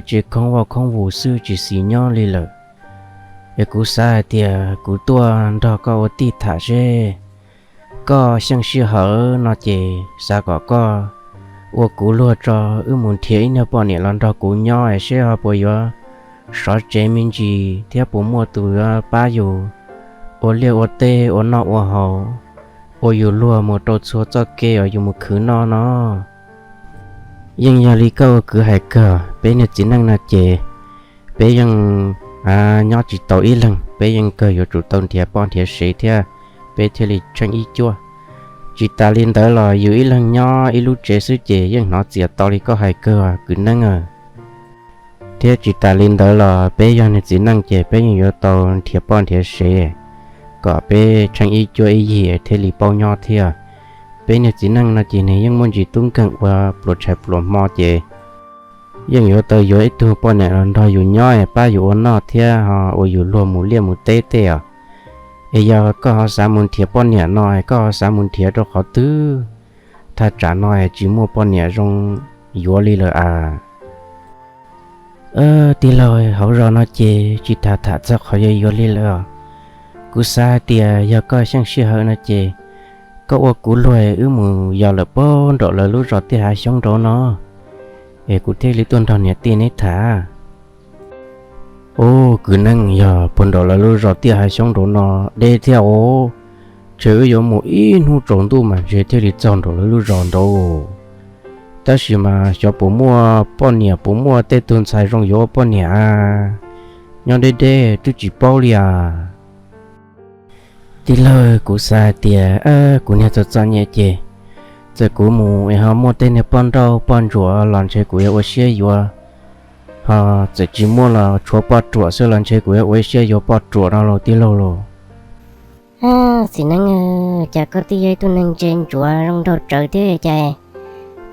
tsev khoob vaj khoob vus xwb tsis xis nyob li lawm. Es kuv xav hais tias kuv tuaj nrog koj ua tij tham seb koj xyeej sij hawm no ces xav kom koj ua kuv luag tso, wb mus nrhiav ib niag poj niam los nrog kuv nyob es seb ho puas yuav sov tsev me ntsis thiab puas muaj tus yuav pab yus ua liaj ua teb ua noj ua haus, ua yus luag mus rau txhua txoj kev uas yus mus khwv noj no. Yeej yog li koj ua kwv hais kawg, peb niag txiv neej no ces peb yeej nyob tsis tau ib leeg, peb yeej kawg yuav tsum tau nrhiav poj nrhiav sev thiab peb thiaj li tsheej ib cuab. Tsis tas li ntawd los yus ib leeg nyob ib lub tsev xwb ces yeej hnov txias tau li koj hais kawg kwv neej. Thiab tsis tas li ntawd los peb yog niag txiv neej ces peb yeej yuav tau nrhiav poj nrhiav sev kom peb tsheej ib cuab ib yig thiaj li paub nyob thiab. Peb niag txiv neej no ces nws yeej muaj ntsis tub nkeeg ua pluas tshais pluas hmo ces yeej yuav tau yuav ib tug poj niam los nrog yus nyob pab yus ua noj thiab ho ua yus luag mus liaj mus teb tej os. Es yog koj ho xav mus nrhiav poj niam no, koj ho xav mus nrhiav rau qhov twg thaj tsam no tsis muaj poj niam zoo yuav li lawm a? Tij laug, hauv zos no ces tsis tas tham txog qhov yuav yuav li lawm os. Kuv xav hais tias yog koj xyeej sij hawm no ces koj ua kuv luag wb mus yos lawm puag nraum lawv lub zos tiaj hav xyoob nraud no, es kuv thiaj li tuaj nrog niam tij neb tham. Ub, kwv neej, yog puag nraum lawv lub zos tiaj hav xyoob nraud no deb thiab os. Ntshe wb yuav mus ib hnub tsaus ntuj mas ntshe thiaj li txog nraum lawv lub zos nraud. Tab sis mas xyov puas muaj poj niam, puas muaj tej tug ntxhais zoo yuav ua poj niam a? Nyob deb deb twb tsis paub li as. Tij laug, kuv xav hais tias kuv niag txom txom nyem ces txawm kuv mus es ho muaj tej niag poj nrauj poj ntsuam los ntshe kuv yuav ua siab yuav, ho txawm tsis muaj los tshuav poj ruam xwb los ntshe kuv yuav ua siab yuav poj ruam no lauj tij laug lauj. Txiv neeb, cas koj twb yog ib tug neeg ntse ntsuav zoo nraug tsawv thiab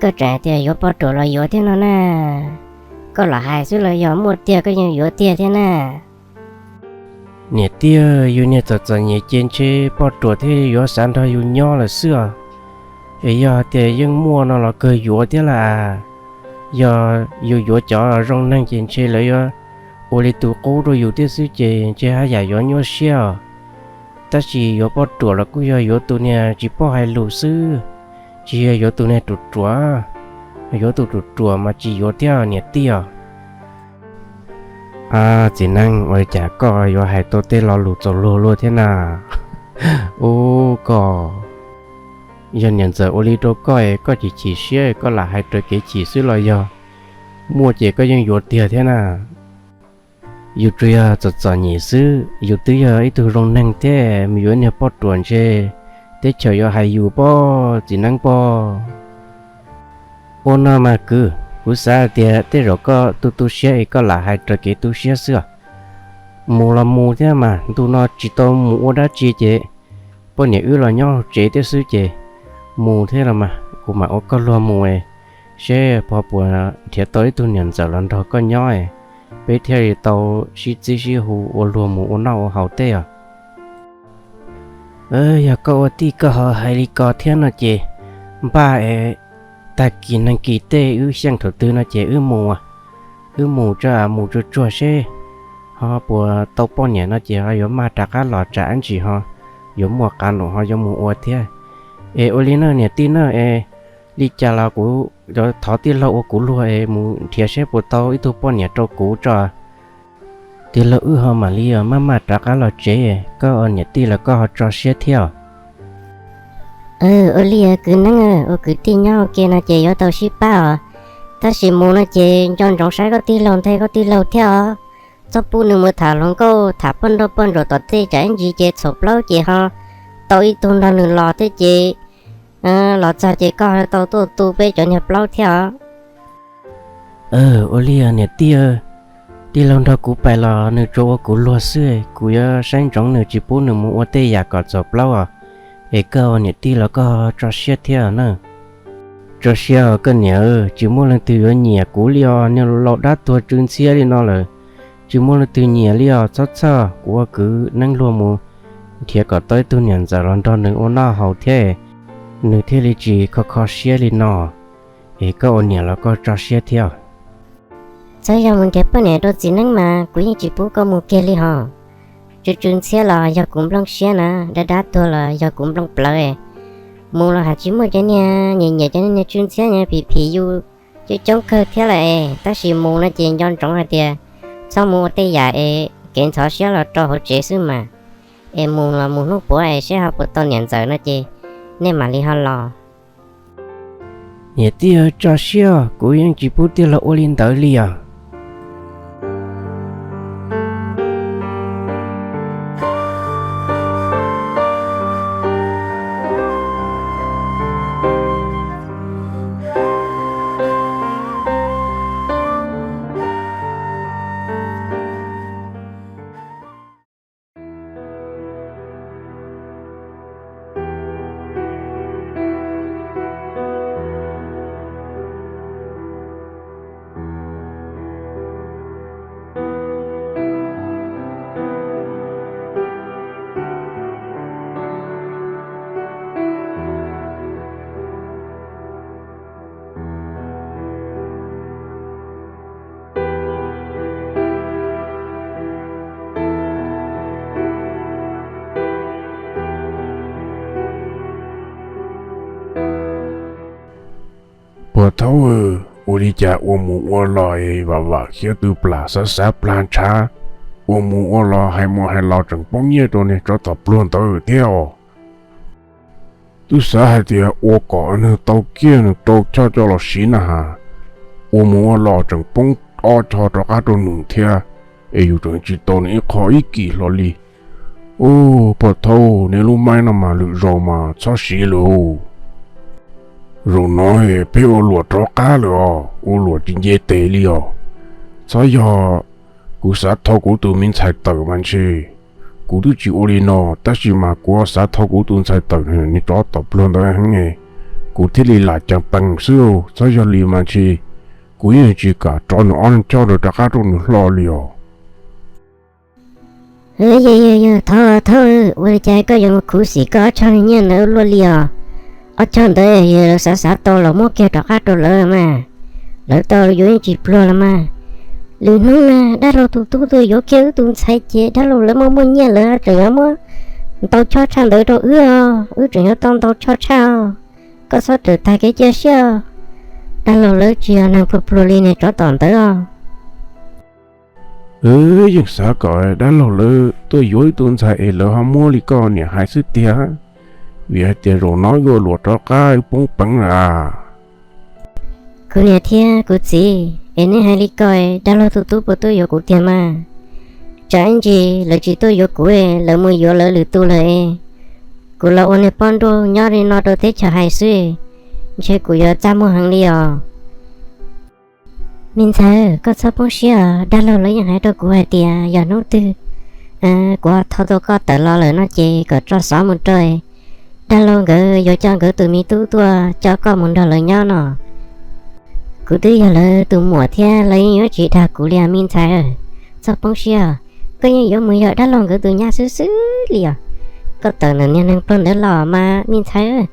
cas koj tseem hais tias yuav poj ruam los yuav thiab no na? Koj lam hais xwb los yog muaj tiag koj yeej yuav tiag thiab na? Niam tij, yus niag txom txom nyem ces ntshe poj ruam thiaj yuav xav nrog yus nyob lawm xwb os. Es yog hais tias yeej muaj no los kawg yuav thiab lauj. Yog yus yuav cov zoo neeg ces ntshe lawv yuav ua li tus qub rau yus thiab xwb ces ntshe haj yam yuav nyuaj siab os. Tab sis yuav poj ruam los kuj yog yuav tus niag tsis paub hais lus xwb, tsis yog yuav tus niag ruam ruam. Yuav tus ruam ruam mas tsis yuav thiab niam tij os. Txiv neeb, ua li cas koj yuav hais tau tej lo lus txaus luag luaj thiab na? Ub, koj, yog niam ntxawm ua li rau koj es koj chim chim siab koj lam hais raws kev chim xwb los yog muaj ces koj yeej yuav tiag thiab na? Yus tsuas yog txom txom nyem xwb, yus twb yog ib tug zoo neeg thiab mus yuav niag poj ruam ntshe teb chaws yuav hais yus pob txiv neeb pob. Ua no mas kwv, kuv xav hais tias tej zaum koj tu tu siab es koj lam hais raws kev tu siab xwb os. Mus los mus thiab mas, ntu no tsis tau mus ua dab tsi ces poj niam wb los nyob hauv tsev thiab xwb ces mus thiab los mas kuv mam ua koj luag mus es seb puas nrhiav tau ib tug niam ntxawm los nrog koj nyob es peb thiaj li tau sib txib sib hu ua luag mus ua noj ua haus tej os. Yog koj ua tij koj ho hais li ko thiab no ces npaj es tag kis neeg kis tej wb xyeej thaum twg no ces wb mus, wb mus tso, mus tsuag tsuag seb ho puas tau poj niam no ces ho yuav maj rov qab los tsam ib ntsis ho yuav muaj qab num ho yuav mus ua thiab. Es ua li na niam tij na, es li cas los kuv yuav thov tij laug ua kuv luag es mus nrhiav seb puas tau ib tug poj niam rau kuv tso. Tij laug wb ho mam li maj maj rov qab los tsev, koj niam tij los koj ho tso siab thiab. Ua li kwv neeb, ua kwv tij nyob ua ke no ces yuav tau sib pab os. Tab sis mus no ces nco ntsoov saib koj tij laug nthe koj tij laug thiab os. Txhob pub nws mus tham hluas nkauj tham poj nrauj poj ntsuam tom tej tsam ib ntsis ces txhaum plaub ces ho tau ib tug nrog nws los thiab ces los txog ces koj tau tuaj tu peb cov niag plaub thiab os. Ua li niam tij, tij laug nrog kuv pais los nws tsuas ua kuv luag xwb, kuv yuav saib ntsoov nws tsis pub nws mus ua tej yam kom txhaum plaub os. Es koj niam tij los koj tso siab thiab na. Tso siab os koj niam, tsis muaj leej twg yuav nyiam kuv li os, niag laus dab tuag tsw ntxhiab li no lawm. Tsis muaj leej twg nyiam li os, txhob txhawj, kuv ua kwv neeb luag mus nrhiav kom tau ib tug niam ntxawm los nrog nws ua noj haus thiab, nws thiaj li tsis kho kho siab li no. Es koj ua niam los koj tso siab thiab. Txhob yog mus nrhiav poj niam rau txiv neeb mas kuv yeej tsis pub koj mus kiag li hos. Tsw tsw ntxhiab los yog kuv nplooj siab na, dab dab tuag los yog kuv nplooj plawv. Mus los hais tsis muaj cov niag nyiam nyiam cov niag tsw ntxhiab niag phim phim yus coob coob kawg thiab lawm es, tab sis mus no ces nco ntsoov hais tias txhob mus ua tej yam es kev ntxhov siab los rau hauv tsev xwb mas. Es mus los mus hnub puav es seb ho puas tau niam ntxawm no ces nej mam li ho los. Niam tij, tso siab, kuv yeej tsis pub tiag los ua li ntawd li os. Puag thaub, ua li cas ua mus ua los vam vam khiav tw plam xav xav plag ntshav, ua mus ua los hais mus hais los tseem poob nyiaj rau niag tsov tom pluag ntawd thiab os. Twb xav hais tias ua kom nws tau kiag nws rau choj coj los siv na has, ua mus ua los tseem poob ob choj rov qab rau nws thiab, es yus tseem tsis tau nws ib qho ib kis hlo li. Ub, puag thaub, neb lub maib no mas lwm zaus mas txhob siv lawm. Zaum no peb ua luam rov qab lawm os, ua luam tsis nce tes li os. Txhob yog kuv xav thau kuv tus me ntxhais tawm mas ntshe kuv twb tsis ua li no, tab sis mas kuv xav thau kuv tus ntxhais tawm niag tsov tom pluag ntawd heev. Kuv thiaj li lam ceev pees xwb, txhob yog li mas ntshe kuv yeej tsis kam tso nws ob choj rov qab rau nws hlo li os. Yog yog yog, thaub thaub, ua li cas koj yuav mus khuv xim koj ob choj nyiaj ntawd luaj li os? Ob choj ntawd yog lawv xav xav tau los muab kiag rov qab rau lawv mas, lawv tau yuav yeej tsis pluag los mas. Lwm hnub na dab laug tus tub tuaj yuav kiag wb tus ntxhais ces dab laug lawv muaj muaj nyiaj lawv tseem yuav muab ntau choj tshaj ntawd rau wb os, wb tseem yuav tau ntau choj tshaj os. Koj txhob rawm tag kev cia siab os. Dab laug lawv tsis yog neeg pluag pluag li niag tsov tom ntawd os. Yeej xav kom dab laug lawv tuaj yuav wb tus ntxhais es lawv ho muab li koj niam hais xwb tiag, vim hais tias zaum no wb ua luam rov qab wb poob peev lawm. Kuv niam thiab kuv txiv, es neb hais li ko, dab laug tus tub puas tuaj yuav kuv tiag mas? Tsam ib ntsis lawv tsis tuaj yuav kuv, lawv mus yuav lawv lwm tus lawm, kuv los ua niag poj nrauj nyob li no rau teb chaws hais xwb, ntshe kuv yuav txaj muag heev li os. Me ntxhais, koj txhob poob siab os, dab laug lawv yeej hais rau kuv hais tias yog hnub twg kuv ho thau tau koj tawm los lawm no ces kom tso xov mus rau dab laug nkawd yuav coj nkawd tus me tub tuaj coj koj mus nrog lawv nyob no. Kuv twb yog lawv tus muam thiab lawv yeej yuav tsis dag kuv li os me ntxhais. Txhob poob siab, koj yeej yuav mus yog dab laug nkawd tus nyab xwb xwb li os. Koj tawm ntawm niag neeg pluag ntawd los mas me ntxhais,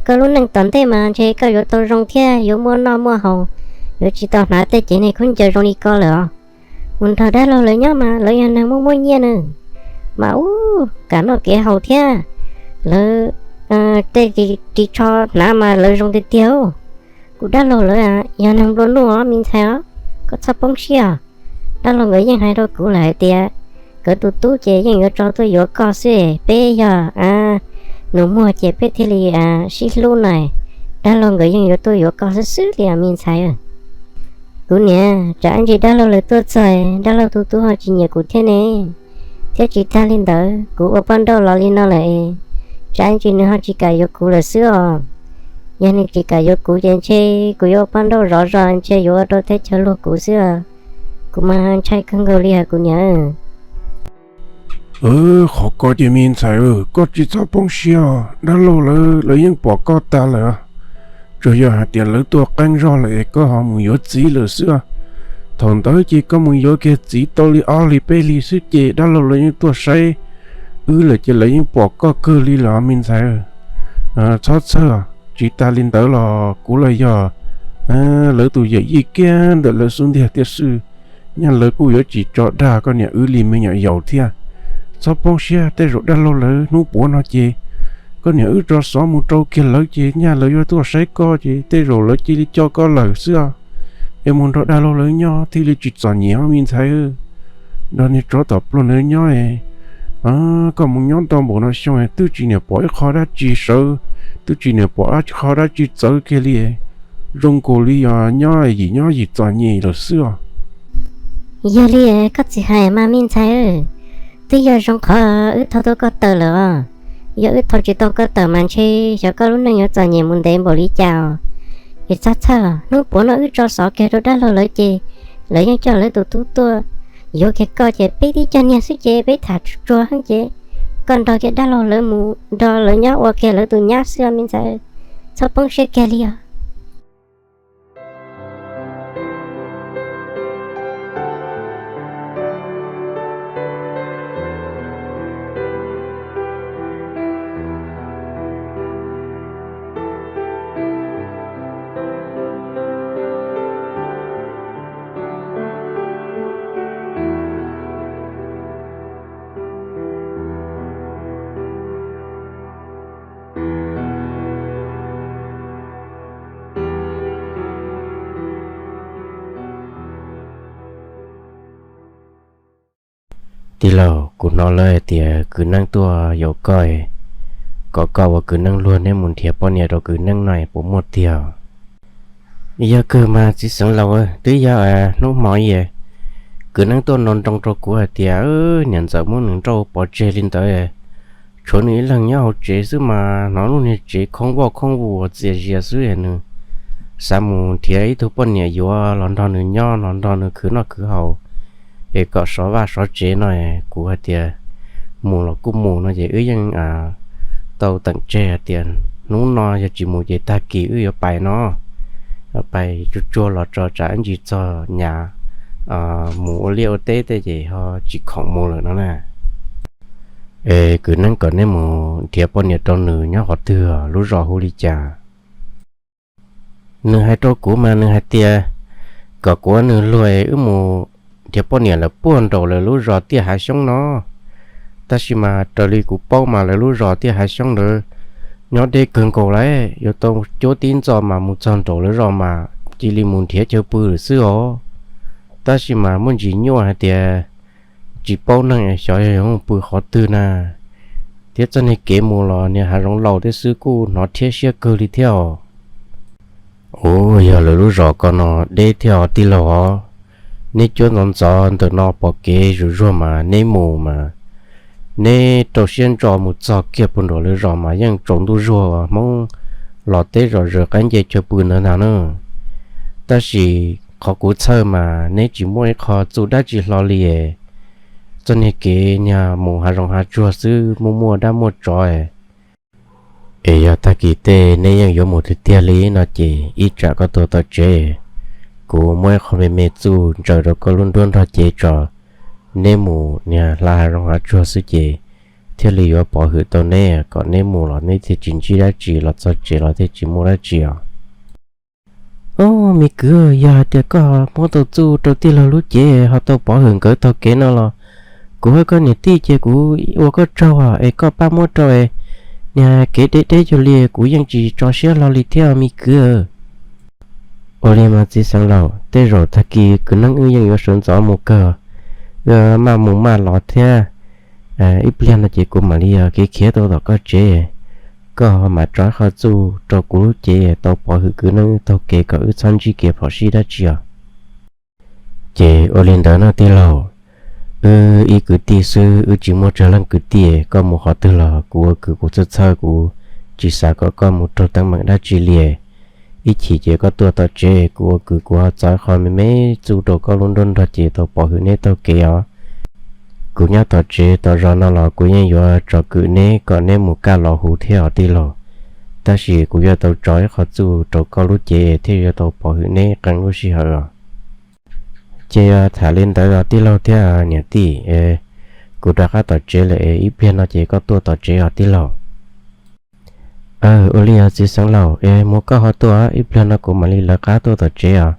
koj lub neej tom ntej mas ntshe koj yuav tau zoo thiab yuav muaj noj muaj haus, yuav tsis tau hnav tej cev neeg khaub ncaws zoo li ko lawm os. Mus nrog dab laug lawv nyob mas lawv yog neeg muaj muaj nyiaj na, mas ub, kam noj kev haus thiab, lawv tej ris tsho hnav mas lawv zoo tiag tiag. Kuv dab laug lawv yog neeg nplua nuj os me ntxhais os, koj txhob poob siab. Dab laug nkawd yeej hais rau kuv lawm hais tias nkawd tus tub ces yeej yuav tso tuaj yuav koj xwb, peb yog nus muag ces peb thiaj li sib hlub no. Dab laug nkawd yeej yuav tuaj yuav koj xwb xwb li os me ntxhais. Kuv niam, tsam ib ntsis dab laug lawv tuaj txog, dab laug tus tub ho tsis nyiam kuv thiab ne, thiab tsis tag li ntawd kuv ua poj nrauj los li no lawm, tsam ib ntsis nws ho tsis kam yuav kuv lawm xwb os. Yog nws tsis kam yuav kuv ces ntshe kuv yuav ua poj nrauj zov zos ntshe yuav ua rau teb chaws luag kuv xwb os. Kuv mas ntshai kawg nkaus li os kuv niam. Qhov ko ces me ntxhais, koj tsis txhob poob siab os, dab laug lawv lawv yeej pom koj tag lawm. Tsuas yog hais tias lawv tuaj qeeb zog lawm es koj ho mus yuav txiv lawm xwb. Thaum ntawd ces koj mus yuav kiag txiv tau li ob hlis peb hlis xwb ces dab laug lawv yeej tuaj saib wb lawm ces lawv yeej pom koj kawg li lawm me ntxhais. Txhob txhawj, tsis tas li ntawd los kuv los yog lawv tus yawm yij kiag ntawm lawv xub ntiag tiag xwb. nyaj lawv kuj yuav tsis tso dag koj niam wb li me nyuam yaus thiab. Txhob poob siab, tej zaum dab laug lawv hnub puav no ces koj niam wb tso xov mus rau kiag lawv ces nyaj lawv yuav tuaj saib koj ces tej zaum lawv cia li coj koj lawm xwb os. Es mus nrog dab laug lawv nyob thiaj li tsis txom nyem os me ntxhais. Nrog niag tsov tom pluag ntawd nyob es, koj mus nyob ntau npaum no xyoo twb tsis niam pom ib qho dab tsi sawv, twb tsis niam pom ib qho dab tsi txawv kiag li. Zoo nkaus li yog nyob yim nyob yim txom nyem lawm xwb os. Yog li koj txiv hais mas me ntxhais, twb yog zoo qhov wb thau tau koj tawm lawm os. Yog wb thau tsis tau koj tawm mas ntshe xyov koj lub neej yuav txom nyem mus ntev npaum li cas os. Es txhob txhawj, hnub puav no wb tso xov kiag rau dab laug lawv ces lawv yeej coj lawv tus tub tuaj yuav kiag koj ces peb tib co niag xwb ces peb tham tsuag heev ces koj nrog kiag dab laug lawv mus nrog lawv nyob ua kiag lawv tus nyab xwb os me ntxhais. Txhob poob siab kiag li os. Tij laug, kuv hnov lawv hais tias kwv neeb tuaj yaum koj, kom koj ua kwv neeb luag neb mus nrhiav poj niam rau kwv neeb no puas muaj tiag? Yog kawg mas txiv xeev laus, twb yog hnub hmo kwv neeb tuaj nroo nroo rau kuv hais tias niam ntxawm muab nws nrauj pov tseg li ntawd, tshuav nws ib leeg nyob hauv tsev xwb mas hnov lub niag tsev khoob vaj khoob vus txias zias xwb, nws xav mus nrhiav ib tug poj niam yuav los nrog nws nyob los nrog nws khwv noj khwv haus, es kom sov vaj sov tsev no. Kuv hais tias mus los kuj mus no ces wb yeej tau teem tseg hais tias hnub no yog tsis mus ces tag kis wb yuav pais no, pais tsuag tsuag los tso tsam ib ntsis txog nyab mus ua liaj ua teb tej ces ho tsis khoom mus lawm no na. Es kwv neeb kom neb mus nrhiav poj niam rau nws nyob qhov twg, lub zos hu li cas? Nws hais rau kuv mas nws hais tias kom kuv ua nws luag es wb mus nrhiav poj niam lawm puag nraum lawv lub zos Tiaj Hav Xyoob no. Tab sis mas raws li kuv paub mas lawv lub zos Tiaj Hav Xyoob ntawd nyob deb kawg nkaus lawm, yuav tau cuab tib ntxov mas mus txog nraum lawv zos mas cia li mus nrhiav chaw pw lawm xwb os. Tab sis mas muaj ntsis nyuaj hais tias tsis paub neeg es xyov yog yuav mus pw qhov twg na, thiab txoj niag kev mus los niag hav zoov laus thiab xwb kuj hnov rhiab siab kawg li thiab os. Ua yog lawv lub zos ko no deb thiab os tij laug os. Neb cuab ntxov ntxov ntawm no pom kev zuj zuag mas neb mus mas neb rau siab ntso mus txog kiag puag nraum lawv zos mas yeej tsaus ntuj zuag, Hmoob los teb zom zaws qaib nce chaw pw ntawd ntag na. Tab sis qhov kuv txhawj mas neb tsis muaj ib qho txuj dab tsi hlo li. Txoj niag kev niag mus hav zoov hav tsuag xwb muaj muaj dab muaj tsov. Es yog tag kis tej neb yeej yuav mus tiag tiag li no ces ib tsam koj tuaj tom tsev, kuv muab ib qho me me txuj ntsaws rau koj lub nruab nrog cev tso. Neb mus niag hla hav zoov hav tsuag xwb ces thiaj li yuav pov hwm tau neb, kom neb mus los neb thiaj tsis ntsib dab tsi, los txog tsev los thiaj tsis muaj dab tsi os. Ob, me kwv, yog hais tias koj muab tau txuj rau tij laug lub cev ho tau pov hwm nkawd taug kev no los kuv hab koj niam tij ces kuv ua koj tsaug es koj pab muab rau es niag kev deb deb cuag li kuv yeej tsis tso siab hlo li thiab me kwv. Ua li mas txiv xeev laus, tej zaum tag kis kwv neeb wb yeej yuav sawv ntxov mus kawg, wb maj mus maj los thiab. Ib pliag no ces kuv mam li yog kev khiav tau tom koj tsev, koj mam tso qhov txuj rau kuv lub cev tau pov hwm kwv neeb wb taug kev kom wb txhob ntsib kev phom sij dab tsi os. Ces ua li ntawd no tij laug, wb ib kwv tij xwb wb tsis muaj tsawg leej kwv tij, koj mus qhov twg los kuv ua kwv kuv txhawj txhawj, kuv tsis xav kom koj mus raug teeb meem dab tsi li. Ib chim ces koj tuaj tom tsev, kuv ua kwv kuv ho txo qhov me me txuj rau koj lub nruab nrog cev tau pov hwm neb taug kev os. Kuv nyob tom tsev tom zos no los kuv yeej yuav tsom kwm neb kom neb mus kaj los huv thiab os tij laug. Tab sis kuv yuav tau tso ib qho txuj rau koj lub cev thiaj yuav tau pov hwm neb qee lub sij hawm os. Ces yog tham li ntawd os tij laug thiab niam tij, kuv rov qab tom tsev lawm es ib pliag no ces koj tuaj tom tsev os tij laug. Ua li os txiv xeev laus, es mus koj ho tuaj, ib pliag no kuv mam li lawv qab tuaj tom tsev os.